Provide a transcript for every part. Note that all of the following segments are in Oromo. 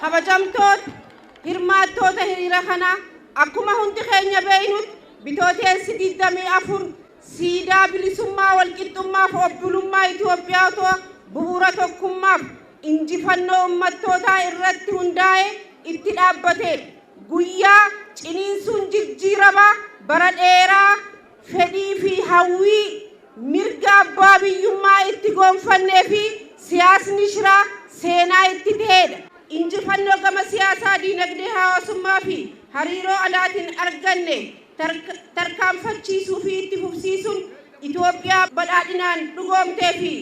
Kabajamtoota hirmaattoota hiriira kanaa, akkuma hundi keenya beeynutti, Bitooteessi 24 siidaa bilisummaa, walqixxummaaf obbolummaa Itoophiyaa bu'uura tokkummaaf injifannoo ummattootaa irratti hundaa'e itti dhaabbateedha. Guyyaa ciniinsuun jijjiiramaa bara dheeraa, fedhii fi hawwii mirga abbaa biyyummaa itti goonfannee fi siyaasni shiraa seenaa itti ta'edha. Injifannoo gama siyaasaa, diinagdee, hawaasummaa fi hariiroo alaatiin arganne tarkaanfachiisuu fi itti fufsiisuun Itoophiyaa badhaadhinaan dhugoomtee fi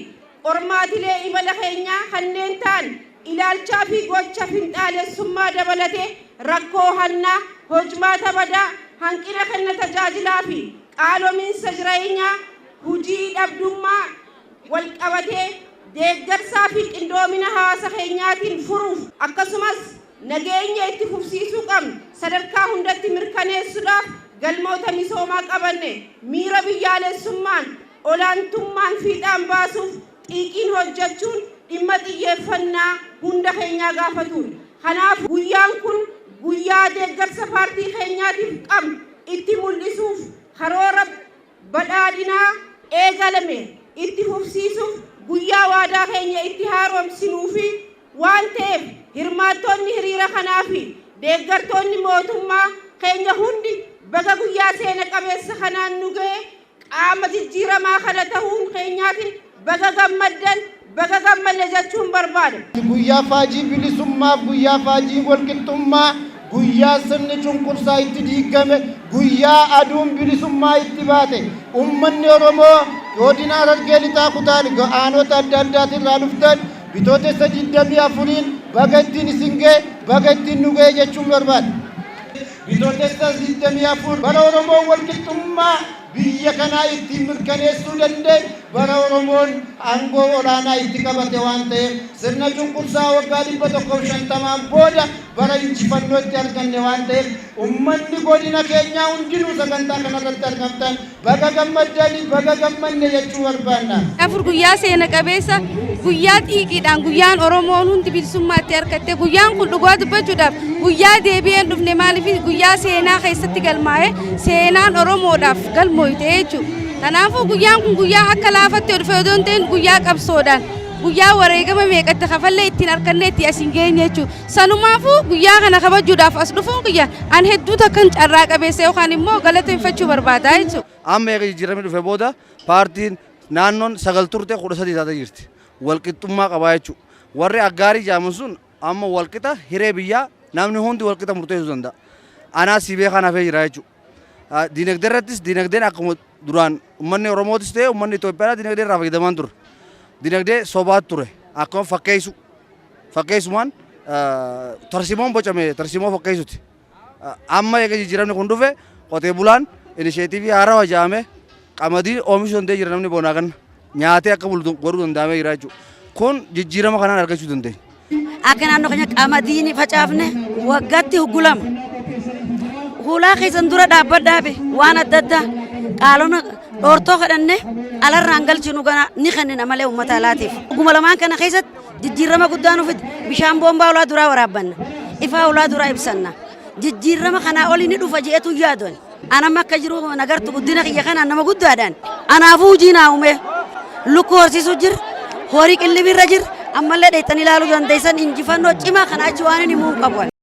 qormaatilee imala keenyaa kanneen ta'an ilaalchaa fi gocha finxaalessummaa dabalatee rakkoo hannaa, hojmaata badaa, hanqina kenna tajaajilaa fi qaalomiinsa jireenyaa, hujii dhabdummaa walqabatee deeggarsaa fi qindoomina hawaasa keenyaatiin furuuf, akkasumas nageenya itti fufsiisuu qabnu sadarkaa hundatti mirkaneessuudhaaf galmoota misoomaa qabanne miira biyyaalessummaan olaantummaan fiixaan baasuuf xiiqiin hojjechuun dhimma xiyyeeffannaa hunda keenyaa gaafatudha. Kanaaf guyyaan kun guyyaa deeggarsa paartii keenyaatiif qabnu itti mul'isuuf, karoora badhaadhinaa eegalame itti fufsiisuuf guyyaa waadaa keenya itti haaromsinuu fi waan ta'eef, hirmaattoonni hiriira kanaa fi deeggartoonni mootummaa keenya hundi baga guyyaa seena qabeessa kanaan nu ga'e, qaama jijjiiramaa kana ta'uun keenyaatiin baga gammaddan, baga gammanne jechuun barbaada. Guyyaa faajii bilisummaaf, guyyaa faajii walqixxummaa, guyyaa sirni cunqursaa itti diigame, guyyaa aduun bilisummaa itti baate, ummanni Oromoo godina Harargee Lixaa kutaa aanota adda addaatirraa dhuftan Bitootessa 24n baga ittiin isin ga'e, baga ittiin nu ga'e jechuun barbaada. Bitootessa 24 bara Oromoon walqixxummaa biyya kanaa ittiin mirkaneessuu danda'e, bara Oromoon aangoo olaanaa itti qabate waan ta'eef, sirna cunqursaa waggaa 150n booda bara injifannoo itti arganne waan ta'eef, ummanni godina keenyaa hundinuu sagantaa kanarratti argamtan baga gammaddani, baga gammanne jechuu barbaanna. Afur guyyaa seena qabeessa, guyyaa xiiqiidhaan, guyyaan Oromoon hundi bilisummaa itti argatte. Guyyaan kun dhugaa dubbachuudhaaf guyyaa deebi'een dhufne. Maaliif? Guyyaa seenaa keessatti galmaa'e, seenaan Oromoodhaaf galmooyte jechuudha. Kanaafuu guyyaan kun guyyaa akka laafatti dhufe odoo hin ta'in, guyyaa qabsoodhaan, guyyaa wareegama meeqatti kafallee ittiin argannee itti asiin geenye jechuudha. Sanumaafuu guyyaa kana kabajuudhaaf as dhufuun kiyya an hedduu takkan carraa qabeessa yookaan immoo galateeffachuu barbaada jechuudha. Amma eega jijjiiramni dhufe booda paartiin naannoon 9 turte 13 taatee jirti. Walqixxummaa qabaa jechuudha. Warri aggaarii jaaman sun amma walqixa hiree biyyaa namni hundi walqixa murteessuu danda'a. Anaa si beekaan hafee jira jechuudha. Diinagdee irrattis diinagdeen akkuma duraan uummanni Oromootis ta'e uummanni Itoophiyaadhaa diinagdee irraa fayyadamaan ture. Diinagdee sobaat ture. Akkuma fakkeessu. Fakkeessumaan tarsimoon bocame tarsimoo fakkeessuti. Amma eega jijjiiramni kun dhufe qotee bulaan inisheetiivii haarawaa jaame qamadii oomishuu danda'ee jira, namni bonaa kana nyaatee akka bulu godhuu danda'amee jira jechuudha. Kun jijjiirama kanaan argachuu dandeenya. Akka naannoo keenya qamadii ni facaafne, waggaatti huggulama. Hulaa keessan dura dhaabbadhaabe waan adda addaa qaalona dhoortoo kadhanne alarraan galchinu gana ni kennina malee uummata alaatiif. Guma lamaan kana keessatti jijjiirama guddaa nu fide. Bishaan boombaa ulaa duraa waraabbanna. Ifaa ulaa duraa ibsanna. Jijjiirama kanaa olii ni dhufa jeetu yaaduun. Anamma akka jiru nagartu guddina kiyya kanaan nama guddaadhaan. Anaafuu hojii naa uume. Lukkuu horsiisuu jira. Horii qillibirra jira. Ammallee dheettanii ilaaluu dandeessan, injifannoo cimaa kana achi waan inni himuu hin qabu.